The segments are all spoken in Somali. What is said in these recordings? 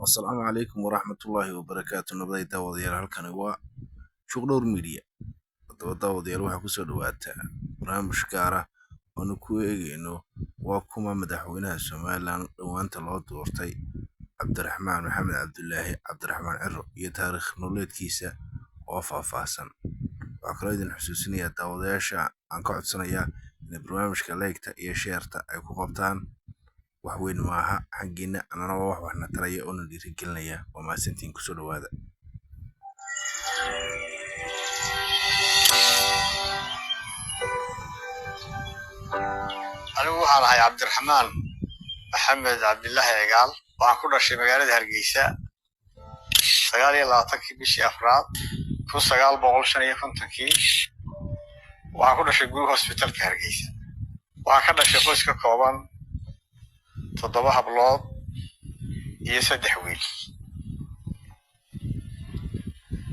Asalaamu calaykum waraxmatullaahi wabarakaatu. Nabaday daawadayaal, halkani waa Juqdhowr Media. Haddaba daawadayaal, waxaa kusoo dhawaataa barnaamij gaar ah oonu ku eegayno waa kuma madaxweynaha Somaliland dhowaanta loo doortay, Cabdiraxmaan Maxamed Cabdulaahi Cabdiraxmaan Ciro, iyo taariikh nololeedkiisa oo faahfaahsan. Waxaa kaloo idin xusuusinayaa daawadayaasha aan ka codsanayaa inay barnaamijka like-ta iyo share-ta ay ku qabtaan. Wax weyn maaha xaggiina, annana waa wax waxna taraya oo na dhiirigelinaya. Waa mahadsantihiin, kusoo dhawaada. Anigu waxaan ahay Cabdiraxmaan Maxamed Cabdilaahi Cigaal. Waxaan ku dhashay magaalada Hargeysa 29-kii bishii afraad 1955-kii. Waxaan ku dhashay guriga hosbitalka Hargeysa. Waxaan ka dhashay qoys ka kooban 7 hablood iyo 3 wiil.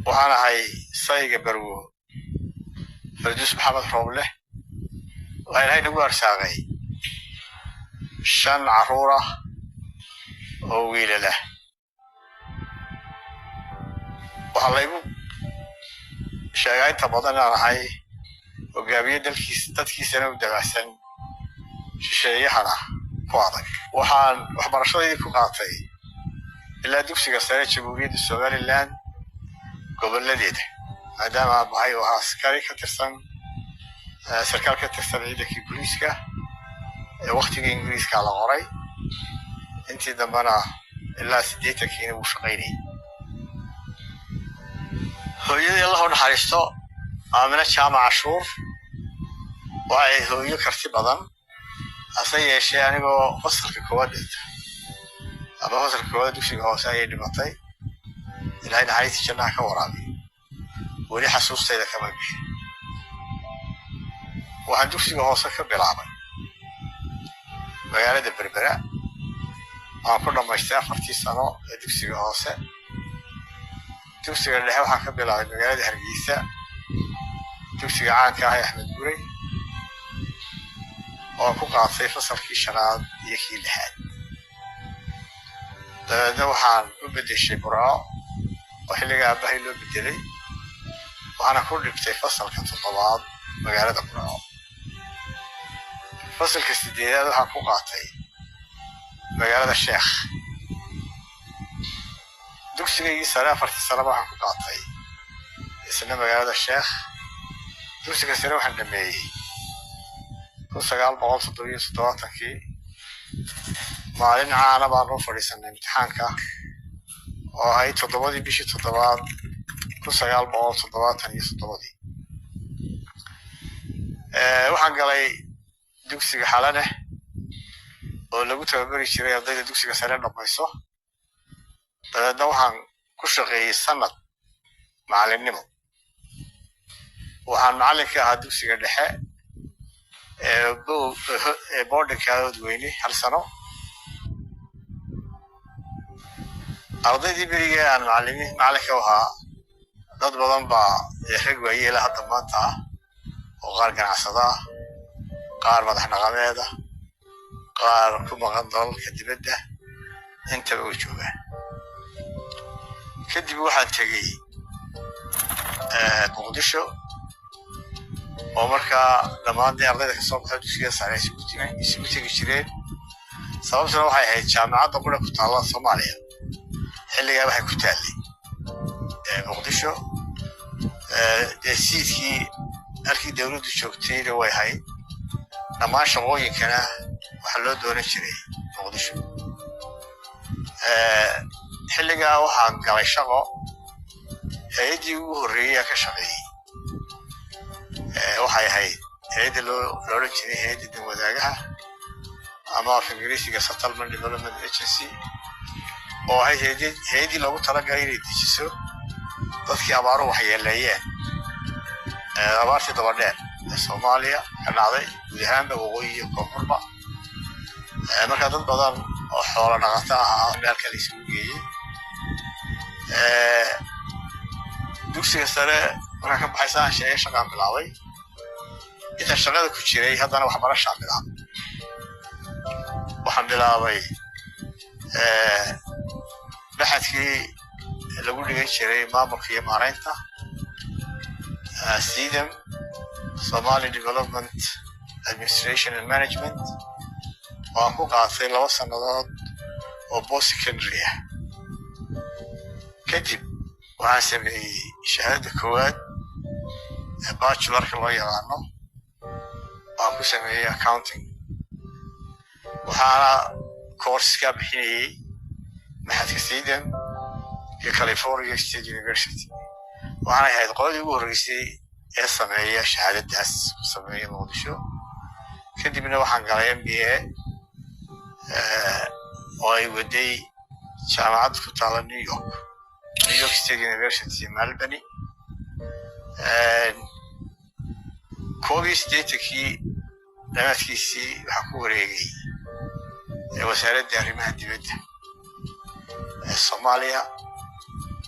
Waxaan ahay sayga Barwo Farduus Maxamed Rooble. Waxaa Ilaahay nagu arsaaqay 5 carruur ah oo wiilal ah. Waxaa laygu sheegaa inta badan inaan ahay hogaamiye dalkiis dadkiisana u dabacsan, shisheeyahana ku adag. Waxaan waxbarashadaydii ku qaatay ilaa dugsiga sare Jamhuuriyadda Somaliland goboladeeda, maadaama aan bahay oo ahaa askari ka tirsan, sarkaal ka tirsan ciidankii booliiska ee waktigii Ingiriiska la qoray. Intii dambena ilaa 80-kiina wuu shaqaynayay. Hooyadii, Allah u naxariisto, Aamina Jaamac Cashuur, waxay hooyo karti badan. Hase yeeshee anigoo fasalka koowaad dhigta ama fasalka koowaad dugsiga hoose ayay dhimatay. Ilaahay naxariistii jannaha ka waraabiyo. Weli xasuustayda kama bixin. Waxaan dugsiga hoose ka bilaabay magaalada Berbera. Waxaan ku dhammaystay 4-tii sano ee dugsiga hoose. Dugsiga dhexe waxaan ka bilaabay magaalada Hargeysa, dugsiga caanka ah ee Axmed Gurey, oo ku qaatay fasalkii shanaad iyo kii lixaad. Dabeedna waxaan u beddeshay Burco oo xilliga aabahay loo beddelay, waxaana ku dhigtay fasalka toddobaad magaalada Burco. Fasalka sideedaad waxaan ku qaatay magaalada Sheekh. Dugsigaygii sare 4-tii sanaba waxaan ku qaatay isna magaalada Sheekh. Dugsiga sare waxaan dhameeyey 1977-kii. Maalin caana baan u fadhiisanay imtixaanka oo ahayd 7-dii bishii toddobaad 1977-dii. Waxaan galay dugsiga Xalane oo lagu tababari jiray ardayda dugsiga sare dhamayso. Dabeedna waxaan ku shaqeeyey sanad macallinnimo. Waxaan macallin ka ahaa dugsiga dhexe ee boardingka Oodweyne hal sano. Ardaydii berigii aan macallinka u ahaa dad badan baa rag waayeela hadda maanta ah, oo qaar ganacsada ah, qaar madax dhaqameed ah, qaar ku maqan dalalka dibadda, intaba way joogaan. Kadib waxaan tegey Muqdisho oo markaa dhammaan dee ardayda ka soo baxay dugsiga sare isugu tegi jireen. Sababtuna waxay ahayd jaamacadda qura ku taalla Soomaaliya xilligaa waxay ku taallay Muqdisho. Dee siidkii halkii dowladdu joogtayna way ahayd, dhammaan shaqooyinkana waxaa loo doonan jiray Muqdisho. Xilligaa waxaan galay shaqo. Hay-addii ugu horreeyey aan ka shaqeeyey waxay ahayd hay-adda loo odhan jiray hay-adda danwadaagaha ama af Ingiriisiga Settlement Development Agency, oo ahayd hay-addii loogu talagalay inay dejiso dadkii abaaruhu waxyeeleeyeen, abaartii dabadheer ee Soomaaliya ka dhacday guud ahaanba waqooyi iyo koonfurba. Markaa dad badan oo xoolo dhaqato ahaa meel kale isugu geeyey. Dugsiga sare markaan ka baxay, saan sheegay, shaqaan bilaabay. Intaan shaqada ku jiray haddana waxbarashaan bilaabay. Waxaan bilaabay baxdi Maxadkii lagu dhigan jiray maamulka iyo maareynta, SIDAM, Somali Development Administration and Management, oo aan ku qaatay 2 sannadood oo post secondary ah. Kadib waxaan sameeyey shahaadada koowaad ee bachelorka loo yaqaano, waan ku sameeyey accounting, waxaana coursekaa bixinayey maxadka SIDAM iyo California State University. Waxaanay ahayd qoladii ugu horreysay ee sameeya shahaadadaas ku sameeya Muqdisho. Kadibna waxaan galay MBA oo ay waday jaamacad ku taala New York, New York State University, Albany. 81-kii dhamaadkiisii waxaa ku wareegay Wasaaradda Arrimaha Dibadda ee Soomaaliya.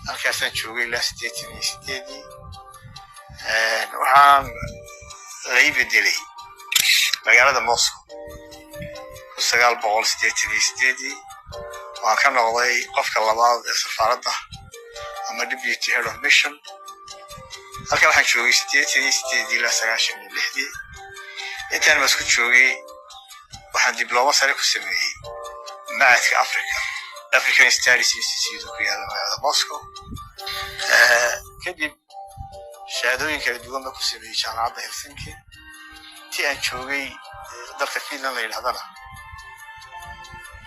Halkaasaan joogay ilaa 88-dii. Waxaan lai bedelay magaalada Moscow 1988-dii. Waan ka noqday qofka labaad ee safaaradda ama deputy head of mission. Halka waxaan joogay 88-dii ilaa 96-dii. Intaan Moscow joogay waxaan diblooma sare ku sameeyey macadka African Studies Institute oo ku yaala magaalada Moscow. Kadib shahaadooyin kala duwan baan ku sameeyey Jaamacadda Helsinki. Tii aan joogay dalka Finland la yidhahdana,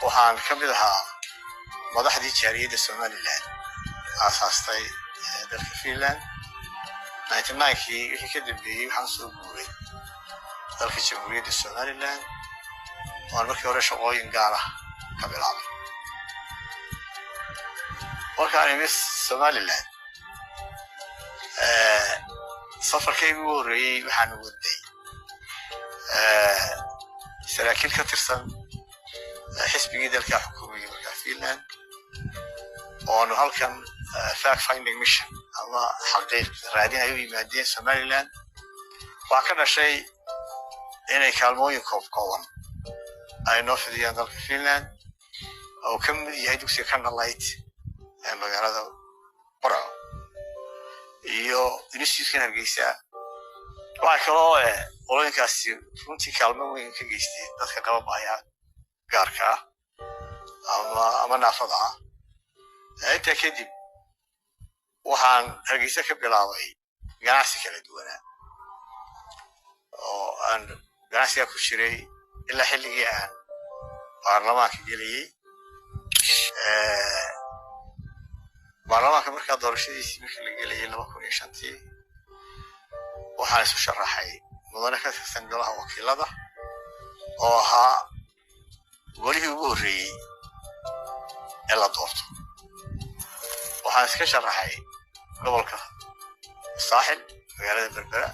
waxaan ka mid ahaa madaxdii jaariyadda Somaliland aasaastay dalka Finland. 99-kii wixii ka dambeeyey waxaan soo guuray dalka Jamhuuriyadda Somaliland, waan markii hore shaqooyin gaar ah ka bilaabay. Markaan imi Somaliland, safarkaygi ugu horreeyey waxaan waday saraakiil ka tirsan xisbigii dalka xukumayay markaa Finland, oonu halkan fact finding mission ama xaqiiq raadin ay u yimaadeen Somaliland. Waxaa ka dhashay inay kaalmooyin koob kooban ay noo fidiyaan dalka Finland, oo ka mid yahay dugsiga Candlelight ee magaalada Burco iyo institutekan Hargeysa. Waxaa kaloo qolooyinkaasi runtii kaalmo weyn ka geysteen dadka qaba baahiyaha gaarka ah ama naafada ah. Intaa kadib waxaan Hargeysa ka bilaabay ganacsi kala duwanaa, oo aan ganacsigaa ku jiray ilaa xilligii aan baarlamaanka gelayey. Baarlamaanka markaa doorashadiisii markii la gelayay 2005-tii, waxaan isu sharaxay mudane ka tirsan golaha wakiilada, oo ahaa golihii ugu horreeyey ee la doorto. Waxaan iska sharaxay gobolka Saaxil, magaalada Berbera.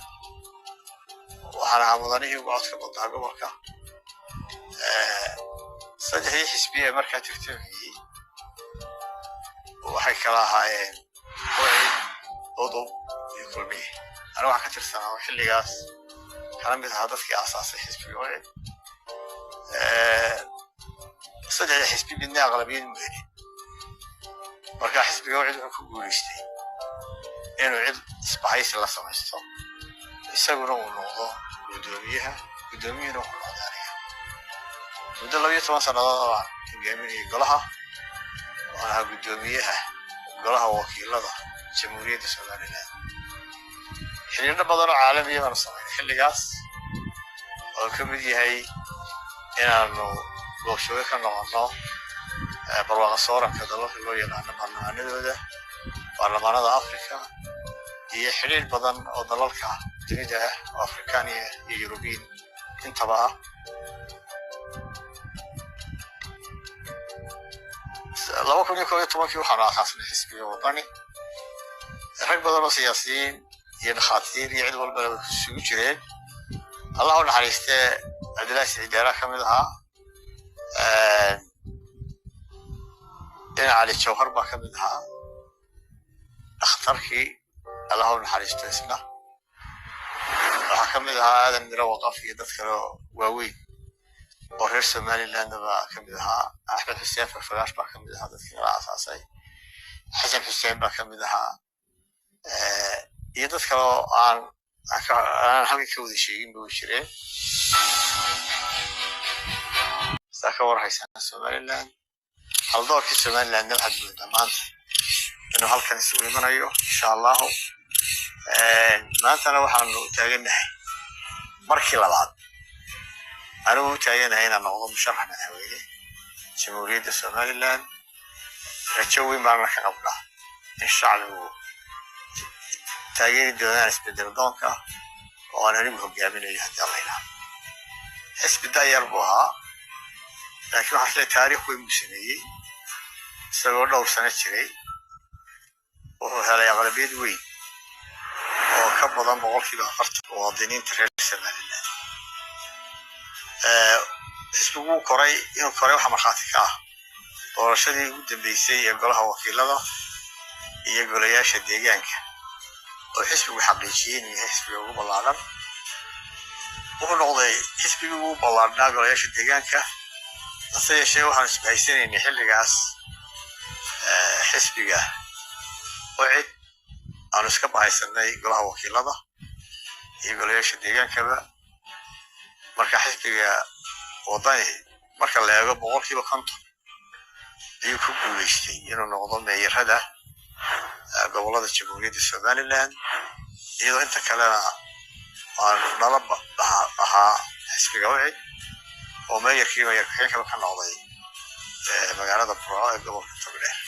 Waxaan ahaa mudanihii ugu codka badnaa gobolka. Saddexdii xisbi ee markaa tirtamayey waxay kala ahaayeen UCID, UDUB iyo Kulmiye. Ana waxaan ka tirsanaa oo xilligaas kala mid ahaa dadkii aasaasay xisbiga UCID. Saddexdii xisbi midna aqlabiyad mu helin. Marka xisbiga UCID wuxuu ku guuleystay inuu cid isbahaysi la samaysto, isaguna uu noqdo guddoomiyaha. Guddoomiyuhuna wuxuu noqday aniga. Muddo 12 sannadood oo aan hogaaminayay golaha, waan ahaa guddoomiyaha golaha wakiilada Jamhuuriyadda Somaliland. Xiriirro badan oo caalamiya baanu samaynay xilligaas, oo ka mid yahay inaanu goobjooge ka noqono barwaaqa sooranka dalalka loo yaqaano baarlamaanadooda, baarlamaanada Africa, iyo xiriir badan oo dalalka dunida ah oo Afrikaaniya iyo Yurubiin intaba ah. 2011-kii waxaanu aasaasnay xisbiga Wadani. Rag badan oo siyaasiyiin iyo dhakhaatiir iyo cid walbana way isugu jireen. Allah u naxariistee, Cabdillahi Siciid Deeraa ka mid ahaa, dhinac Cali Jawhar baa ka mid ahaa, dhakhtarkii, Allah u naxariisto isna. Waxaa ka mid ahaa Aadan Miro Waqaf iyo dad kale oo waaweyn oo reer Somaliland baa ka mid ahaa. Axmed Xuseen Farfagaash baa ka mid ahaa dadkii nala aasaasay. Xasan Xuseen baa ka mid ahaa, iyo dad kale oo aan aan halkan ka wada sheegin ba way jireen. Saa ka warhaysaan Somaliland, haldoorkii Somalilandna waxaad moodaa maanta inuu halkan isugu imanayo, insha Allahu. Maantana waxaanu u taagannahay markii labaad, anigu u taaganahay inaan noqdo musharax madaxweyne Jamhuuriyadda Somaliland. Rajo weyn baana ka qabnaa in shacbigu taageeri doonaan isbedel doonka oo aan anigu hogaaminayo, haddii Alla ilaha. Xisbi dayar buu ahaa, laakiin waxaan isleeyahay taariikh weyn buu sameeyey. Isagoo dhowr sano jiray wuxuu helay aqlabiyad weyn oo ka badan 40% muwaadiniinta reer Somaliland. Xisbigu wuu koray, inuu koray waxa markhaati ka ah doorashadii ugu dambeysay ee golaha wakiilada iyo golayaasha deegaanka oo xisbigu xaqiijiyey inuu yahay xisbiga ugu ballaadhan. Wuxuu noqday xisbigii ugu ballaadhnaa golayaasha deegaanka. Hase yeeshee waxaanu isbahaysanaynay xilligaas xisbiga UCID, aanu iska bahaysanay golaha wakiilada iyo golayaasha deegaankaba. Marka xisbiga Wadani marka la eego 50% ayuu ku guuleystay inuu noqdo meeyarada gobolada Jamhuuriyadda Somaliland, iyadoo inta kalena aanu nala ahaa xisbiga UCID oo meeyarkii meeyar ku-xigeenkaba ka noqday magaalada Burco ee gobolka Togdheer.